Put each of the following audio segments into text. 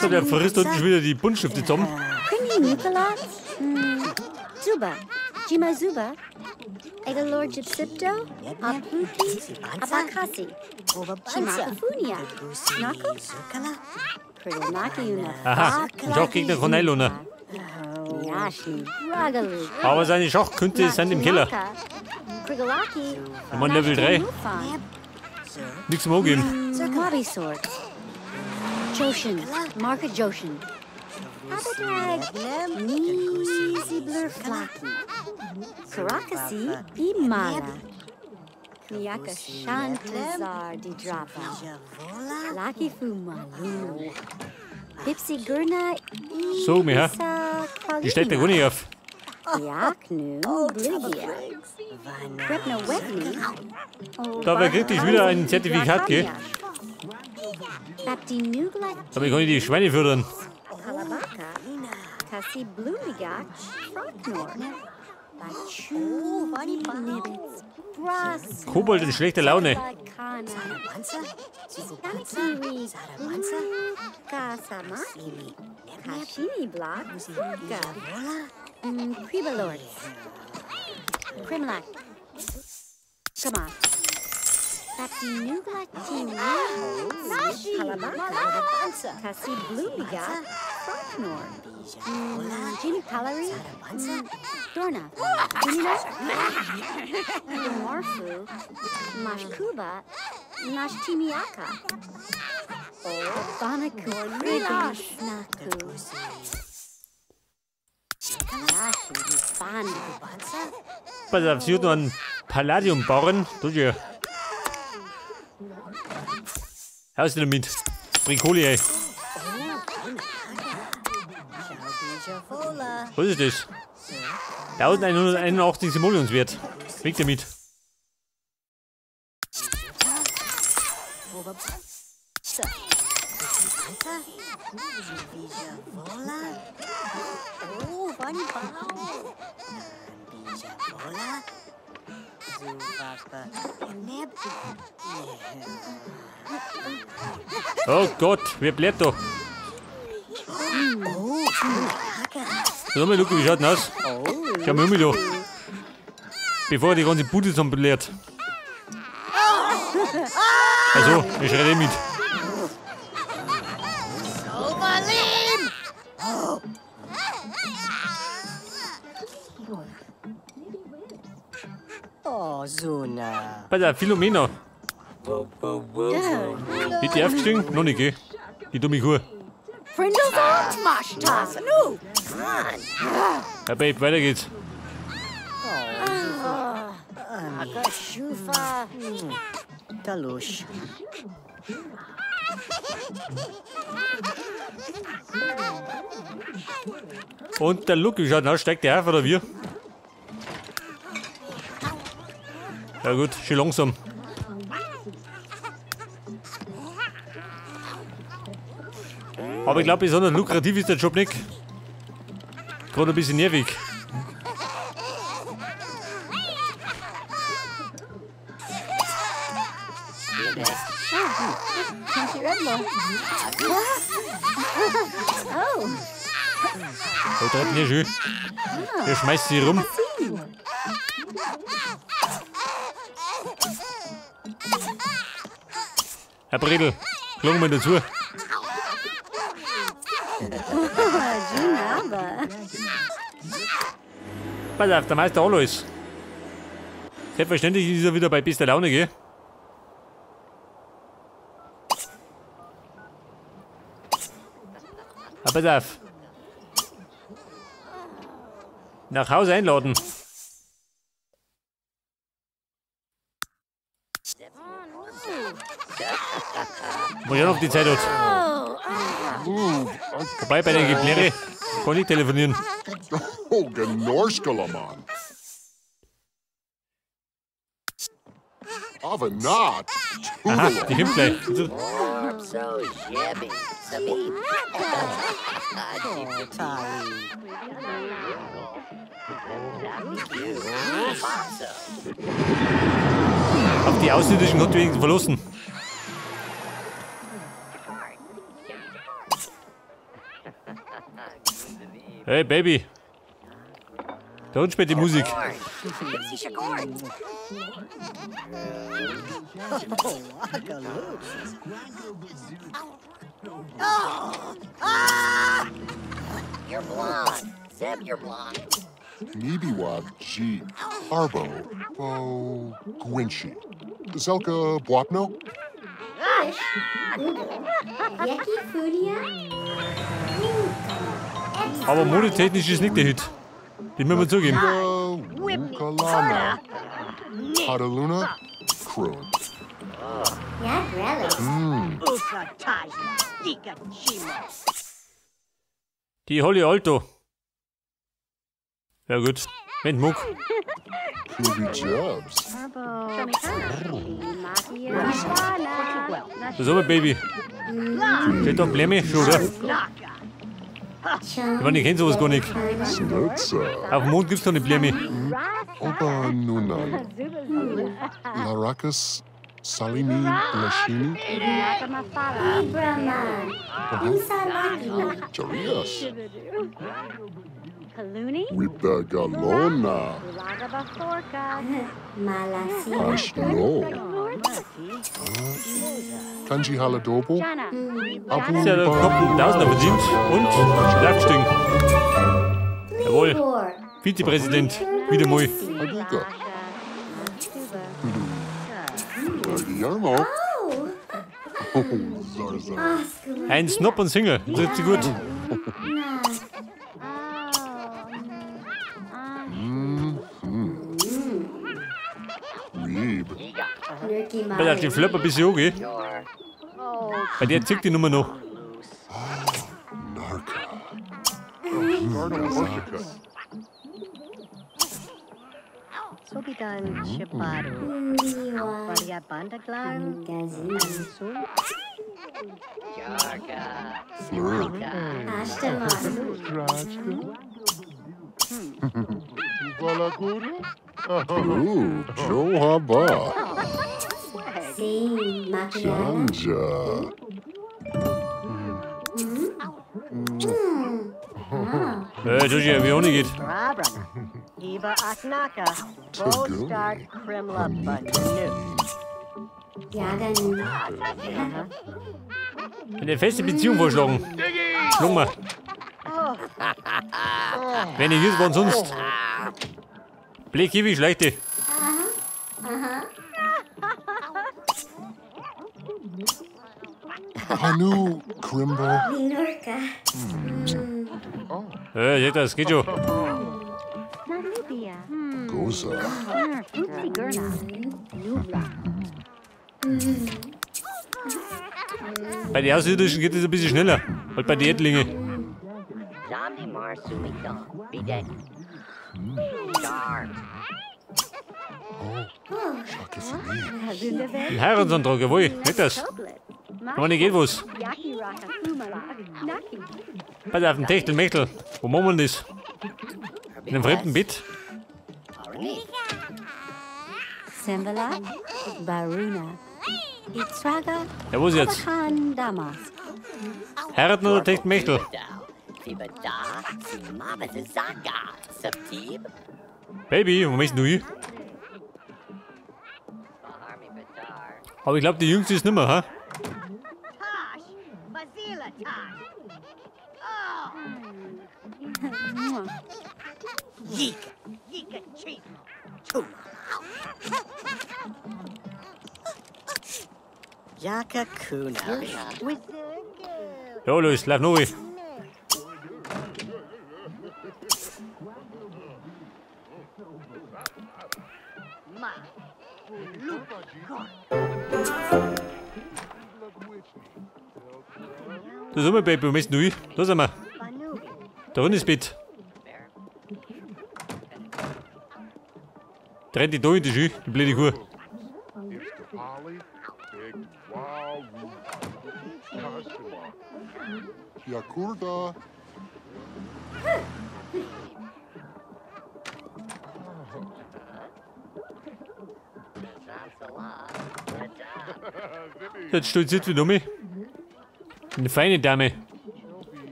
So, der frisst unten schon wieder die Buntstifte zusammen. Aha, ein Schachgegner kann einlohnen. Aber seine Schachkünste sind im Keller. Ich meine, Level 3. Nichts mehr angeben. Joshin, Marka Joshin. Abadrag, Nisi Flaki. Karakasi, Imala. Miaka Shantazar di Drapa. Laki Fumalu. Pipsi Gurna. So, Miha. Die stellt der gar nicht auf. Dabei kriegt ich wieder ein Zertifikat, gell? Damit kann ich die Schweine füttern. Kobold in schlechter Laune. Pass auf, sie hat noch einen Palladiumbauern. Tut ja. Haus damit. Bring Kohle ein. Was ist das? 1181 Simoleons wert. Weg damit. Oh Gott, wer bleibt da? Sag mal, Luca, wie schaut denn aus? Schau mal um mich da. Bevor er die ganze Bude zusammenblärt. Also, ich schreie eh mit. Pass auf, Philomena. Wird die aufgestiegen? Noch nicht, gell? Die dumme Kuh. Ja, Babe, weiter geht's. Und der Lucky schaut aus, steigt der auf oder wir? Ja gut, schön langsam. Aber ich glaube, besonders lukrativ ist der Job nicht. Gerade ein bisschen nervig. Da treibt nicht schön. Der schmeißt sie rum. Herr Bredel, schlag mal dazu. Pass auf, der Meister Alois. Selbstverständlich ist er wieder bei bester Laune, gell? Aber pass auf. Nach Hause einladen. Muss ja noch die Zeit hat. Wobei, bei den Geplärre kann ich telefonieren. Oh, Genorskalaman. Aber not. Aha, die kommt gleich. Auf die Außerirdischen konnte ich wenigstens verlassen. Hey Baby. Da unten spielt die Musik. You're blonde. Zeb, you're blonde. Nibiwa G. Arbo. Bo. Gwinchi. Zelka Bwapno? Aber modetechnisch ist nicht der Hit. Den müssen wir zugeben. Wukalana. Hadaluna. Kroon. Die Holly Alto. Ja gut. Mit Muck. Das ist aber Baby. Steht doch Blämme schon, oder? Ich meine, ich kenn sowas gar nicht. Auf dem Mond gibt's doch nicht Blämme. Oba Nunan. Larakas Salimi Lashini. Jarias. Witagalona. Ashno. Kanji Haladobo. Abu Ja, der kommt ein Tausender verdient und Schlafstück. Jawohl. Vizepräsident. Wieder mal. Aguga. Guillermo. Ein Snob und Single. Das ist gut. Bei der Flöpper ein bisschen okay. Bei der zickt die Nummer noch. Johaba. Janja. Joji, wie ohne geht. Eine feste Beziehung vorschlagen. Schlagen wir. Wenn nicht ist, wann sonst? Blech Kiwi, schlechte. Hanu, Krimbo. Ja, das geht schon. Goza. Bei den Außerirdischen geht es ein bisschen schneller, als bei den Erdlingen. Ein Heiratsantrag, jawohl, nicht das. Aber nicht geht was. Pass auf den Techtelmechtel. Wo machen wir das? In einem fremden Bett? Ja, wo ist jetzt? Heiraten oder Techtelmechtel? Baby, wo möchtest du hin? Aber ich glaube, die Jüngste ist nimmer, ha? Ja, los, lauf noch. Da sind wir, Baby, wo möchtest du hin? Da sind wir. Da unten ist Bett. Trennt die da in die Schü, die blöde Kuh. Jetzt stolziert wieder um mich. Eine feine Dame.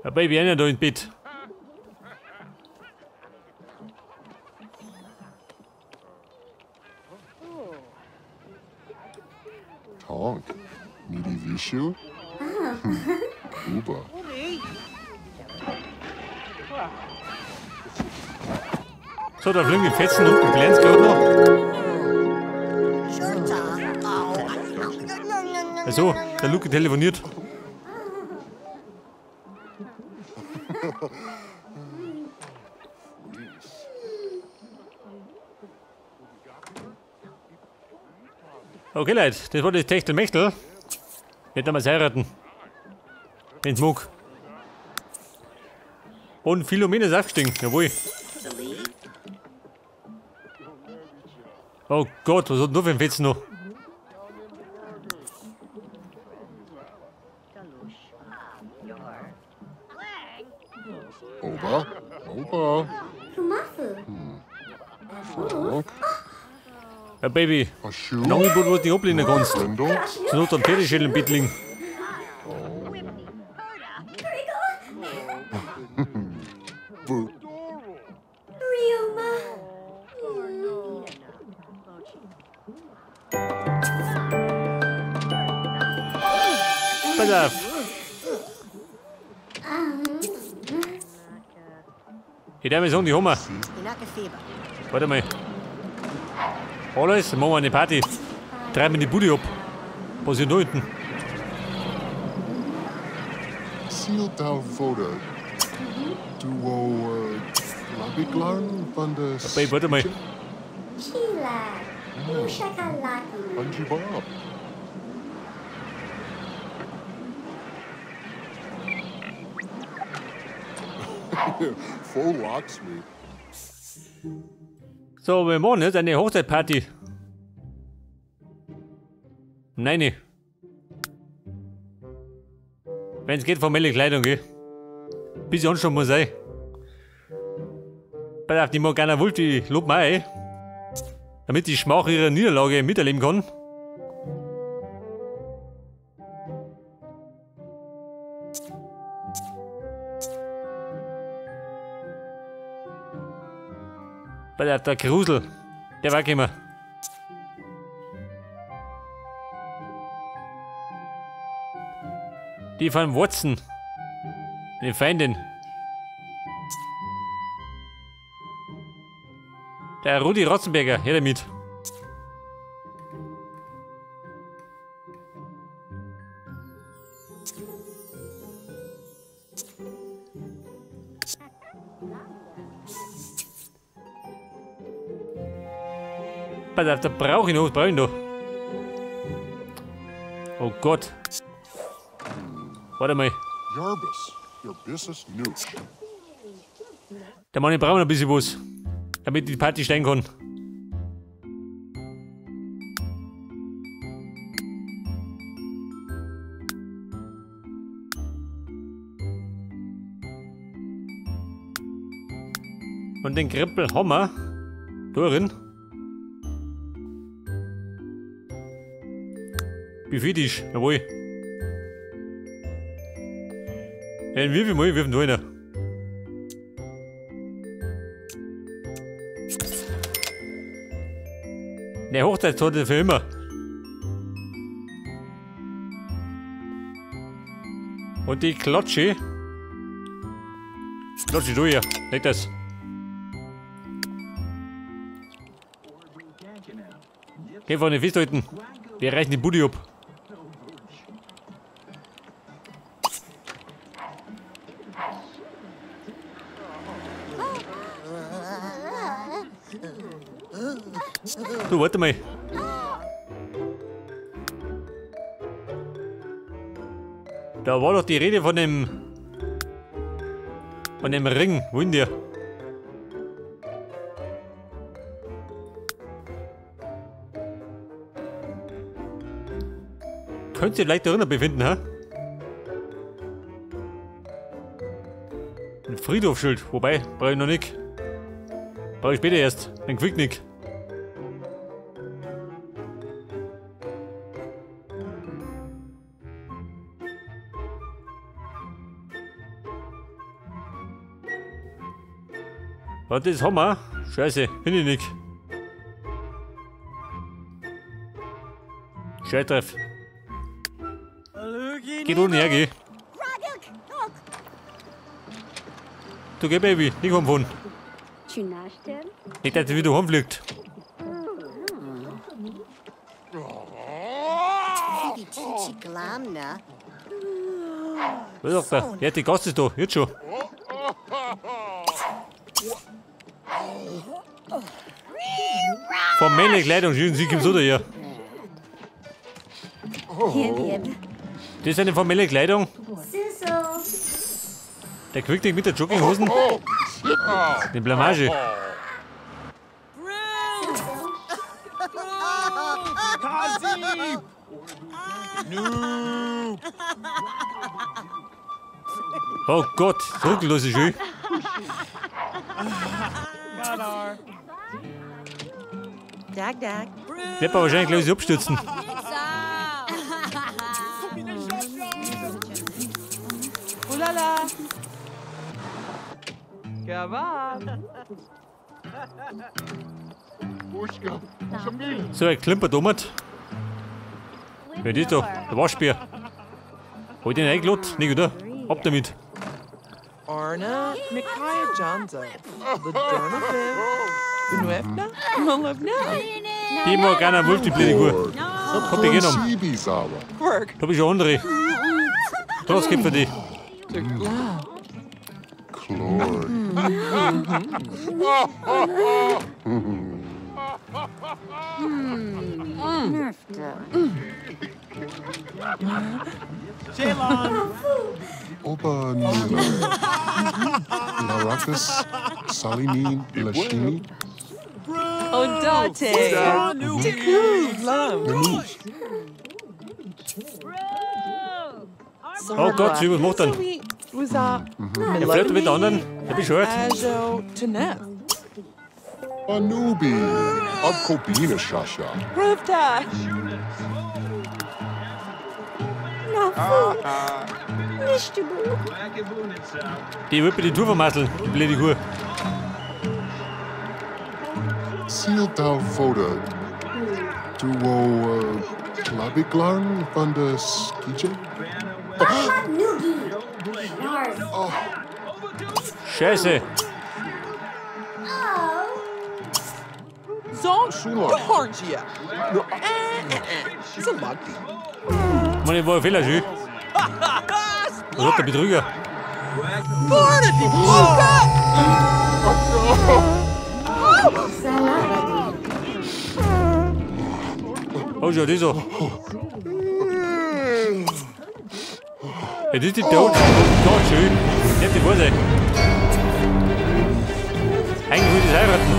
Ja, Baby, einer da im Bett. Tonk. Nidi Vishu? Uba. So, da fliegen die Fetzen unten, glänzt gerade noch. Also, der Luke telefoniert. Okay, Leute, das war das Techtelmechtel. Nicht einmal heiraten. Wenn's mag. Und Philomena ist aufgestiegen, jawohl. Oh Gott, was hat denn da für ein Fetzen noch? Oba, Oba. Frank. Ja, Baby. Ein Angebot, was du nicht ablehnen kannst. Zur Not am Pferdeschädel im Bett liegen. Pass auf. Ich darf mir sagen, die haben wir. Warte mal. Alles, machen wir eine Party. Treiben wir die Bude ab. Was ist denn da hinten? Hey, warte mal. So, wir machen jetzt eine Hochzeitparty. Nein, nee. Wenn's geht, formelle Kleidung, gell? Bisschen Anstand muss sein. Pass auf, die Morgana Wolf, die lobt mir ein, damit die Schmach ihrer Niederlage miterleben kann. Pass auf, der Krusel, der war gekommen. Die von Watson. Die Feindin. Der Rudi Ratzenberger, her damit. Pass auf, da brauche ich noch, was brauche ich noch? Oh Gott. Warte mal. Der Mann, ich braucht noch ein bisschen was, damit die Party steigen kann. Und den Krempel haben wir. Da drin. Buffettisch, jawohl. Den wirf ich mal, ich wirf ihn da rein. Ne, Hochzeitstorte für immer. Und die Klatsche. Klatsche, du hier. Leg das. Geh von den festhalten. Wir reichen die Bude ab. Du, warte mal. Da war doch die Rede von dem Ring. Wo ist der? Könnt ihr vielleicht darin befinden, hä? Ein Friedhofsschild. Wobei, brauche ich noch nicht. Brauche ich später erst. Ein Quicknick. Was, das haben wir? Scheiße, finde ich nicht. Scheißtreff. Geh unten her, geh. Du geh, Baby, nicht heimfahren. Nicht, dass sie wieder heimfliegt. Was sagt er? Ja, die Gast ist da, jetzt schon. Formelle Kleidung, schön, sie kommt so daher. Das ist eine formelle Kleidung. Der quickt dich mit der Jogginghosen. Die Blamage. Oh Gott, ruckellos ist schön. Wird man wahrscheinlich gleich abstürzen. So, er klimpert um. Wer ist da? Der Waschbär. Hab ich den eingeladen? Nicht, oder? Ab damit. Arna Mikaya Janza. Ladurna Bib. Die mag einer Wolf, die blöde Kuh. Hab ich genommen. Da hab ich schon andere. Das gibt für dich. Oba Nila. Larakas Salini Lashini. Odate. Oh Gott, was macht er denn? Er flirtet mit der anderen. Der bescheuert. Anubi. Abkobina Shasha. Die wird mir die Tour vermasseln, die blöde Kuh. Seal Foda. Duo Klabiglarn van der Skije? Scheiße. Mann, ich war ein Fehler, schön. Was hat der Betrüger? Oh, schau, das so. Ja, das ist die Tod. Oh Gott, schön. Nicht die Hose. Eigentlich will ich heiraten.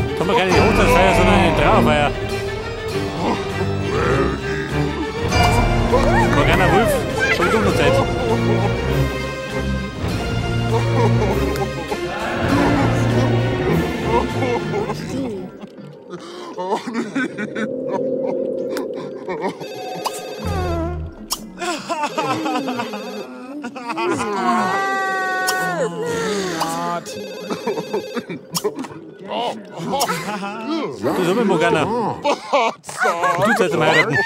Da haben wir keine Hochzeitsfeier, sondern eine Trauerfeier. Morgana Wolf, voll dumm noch Zeit. Du soll mit Morgana. Du Zeit zum Heiraten.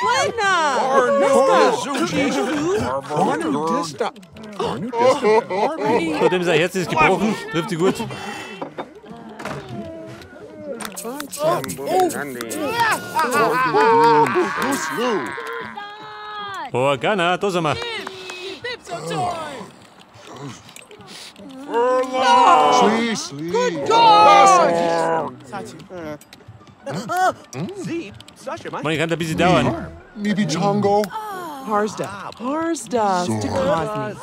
So, dem sein Herz ist gebrochen, trifft sie gut. Morgana, da sind wir. Man, ich kann da ein bisschen dauern. Nibi Chongo. Harsda. Harsda. Stikosni.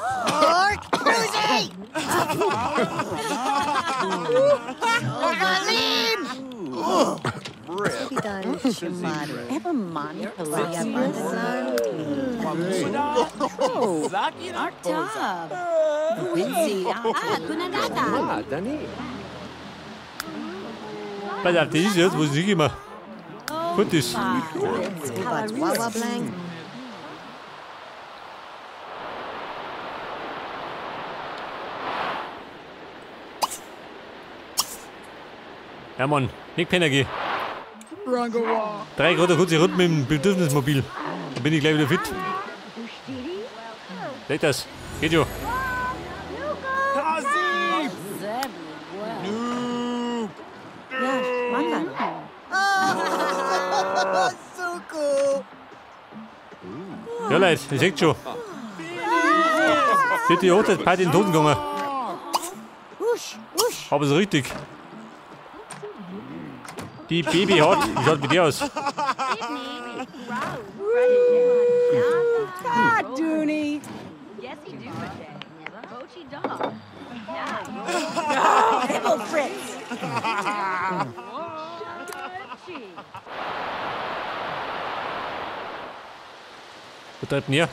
Pass auf, das ist jetzt, wo ist nicht immer. Gut ist. Ja Mann, nicht pennen gehen. 3 Grad eine kurze Runde mit dem Bedürfnismobil. Dann bin ich gleich wieder fit. Seht das? Geht schon. Ja Leute, ihr seht schon. Sind die Hochzeitsparty in den Toten gegangen. Aber so richtig. Die Baby hat, wie schaut mit dir aus? Was treibt denn hier?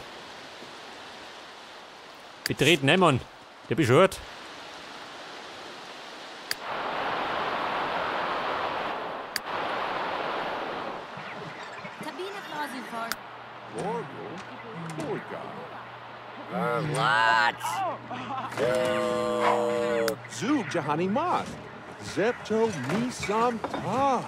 Betreten, nein, Mann. Der beschwört. Zub Jahani Mas. Zepto Misam Ta.